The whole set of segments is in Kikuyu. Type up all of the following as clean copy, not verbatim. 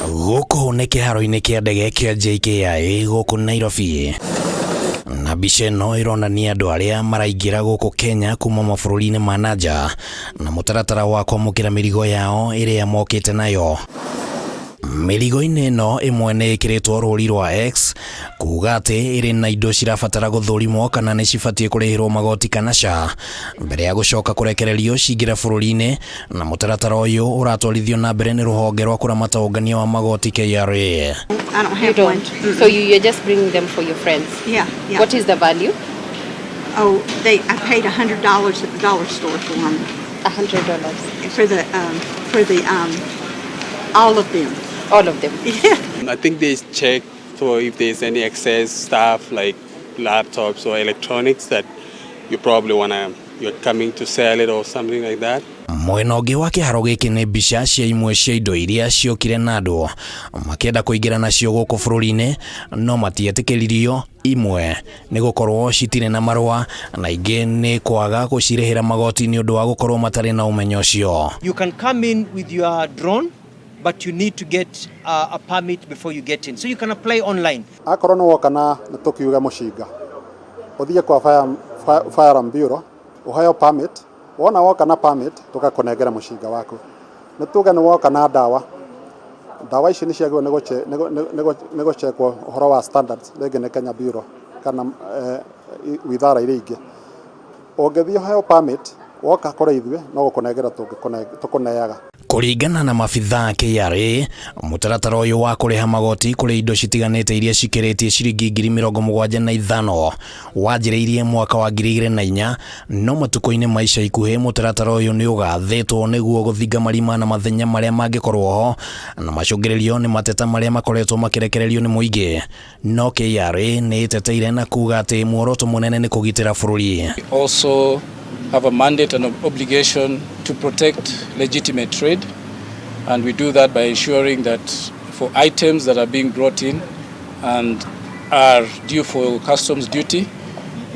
Gũkũ nĩ kĩharo-inĩ kĩa ndege kĩa JKIA gũkũ Nairobi. Na mbica ĩno ĩronania andũ arĩa maraingĩra gũkũ Kenya kuma mabũrũri-inĩ ma na nja na mũtaratara wa kwamũkĩra mĩrigo yao ĩrĩa mokĩte nayo. Mĩrigo-inĩ ĩno ĩmwe nĩ ĩkĩrĩtwo rũri rwa X kuga atĩ ĩrĩ na indo cirabatara gũthũrimwo kana nĩ cibatiĩ kũrĩhĩrwo magoti kana ca mbere ya gũcoka kũrekererio cingĩre bũrũri-inĩ na mũtaratara ũyũ ũratwarithio na mbere nĩ rũhonge rwa kũramata ũngania wa magoti KRA. I don't You have one. don't. So you're just bringing them for your friends. Yeah. What is the value? Oh, I paid $100 at the dollar store for them, $100. for all of them. All of them. Yeah. I think they check for if there's any excess stuff like laptops or electronics that you probably wanna, you're coming to sell it or something like that. Mwena ũngĩ wa kĩharo gĩkĩ nĩ mbica cia imwe cia indo iria ciokire na andũ makĩenda kũingĩra nacio gũkũ bũrũri-inĩ no matietĩkĩririo imwe nĩ gũkorwo citirĩ na marũa na ingĩ nĩ kwaga gũcirĩhĩra magoti nĩ ũndũ wa gũkorwo matarĩ na ũmenyo ũcio. You can come in with your drone, but you need to get a permit before you get in. So you can apply online. Akorwo nĩ woka na nĩ tũkiuge mũcinga, ũthiĩ kwa Firearm Bureau ũheo permit. Wona woka na permit, tũgakũnengera mũcinga waku. Nĩ tuge nĩ woka na ndawa, ndawa ici nĩ ciagĩrĩirwo nĩ gũchekwo ũhoro wa standards rĩngĩ nĩ Kenya Bureau kana withara iria ingĩ. Ũngĩthiĩ ũheo permit, woka kũrĩ ithuĩ no gũkũnengera tũkũneaga. Kũringana na mabithaa a KRA, mũtaratara ũyũ wa kũrĩha magoti kũrĩ indo citiganĩte iria cikĩrĩtie ciringi 75,000 wanjĩrĩirie mwaka wa 2004, no matukũ-inĩ ma ica ikuhĩ mũtaratara ũyũ nĩ ũgathĩtwo nĩguo gũthinga marima na mathenya marĩa mangĩkorwo ho na macũngĩrĩrio nĩ mateta marĩa makoretwo makĩrekererio nĩ mũingĩ. No KRA nĩ ĩteteire na kuga atĩ muoroto mũnene nĩ kũgitĩra bũrũri. We also have a mandate and obligation to protect legitimate trade, and we do that by ensuring that for items that are being brought in and are due for customs duty,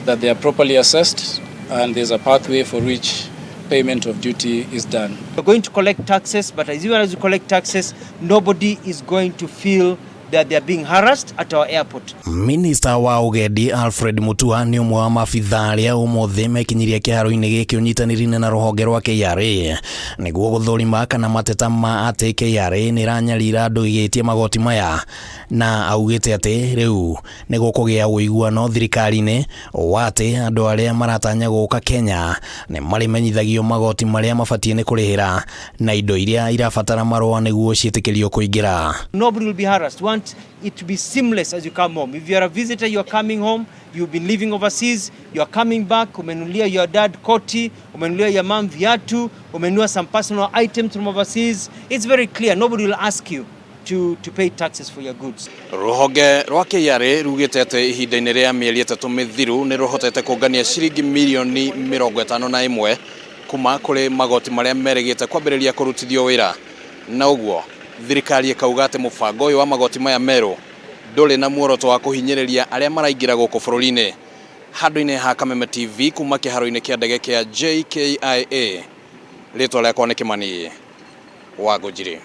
that they are properly assessed and there's a pathway for which payment of duty is done. We're going to collect taxes, but as even as we collect taxes, nobody is going to feel that they are being harassed at our airport. Minista wa Ũgendi Alfred Mutua nĩ ũmwe wa maabithaa arĩa ũmũthĩ mekinyirie kĩharo-inĩ gĩkĩ ũnyitanĩri-inĩ na rũhonge rwa KRA nĩguo gũthũrima kana mateta ma atĩ KRA nĩ ĩranyarira andũ ĩgĩtia magoti maya, na augĩte atĩ rĩu nĩ gũkũgĩa ũiguano thirikari-inĩ wa atĩ andũ arĩa maratanya gũka Kenya nĩ marĩmenyithagio magoti marĩa mabatiĩ nĩ kũrĩhĩra na indo iria irabatara marũa nĩguo ciĩtĩkĩrio kũingĩra. Nobody will be harassed. We want it to be seamless as you come home. If you are a visitor, you are coming home, you've been living overseas, you are coming back, umenunulia your dad koti, umenunulia your mom viatu, umenunua some personal items from overseas. It's very clear. Nobody will ask you to pay taxes for your goods. Rũhonge rwa KRA rugĩte atĩ ihinda-inĩ rĩa mĩeri 3 mĩthiru nĩ rũhotete kũngania ciringi mirioni 51 kuma kũrĩ magoti marĩa merĩgĩte kwambĩrĩria kũrutithio wĩra, na ũguo thirikari ĩkauga atĩ mũbango ũyũ wa magoti maya merũ ndũrĩ na muoroto wa kũhinyĩrĩria arĩa maraingĩra gũkũ bũrũri-inĩ. Handũ-inĩ ha Kameme TV kuma kĩharo-inĩ kĩa ndege kĩa JKIA, rĩtwa rĩakwa nĩ Kĩmani wa Ngũnjiri.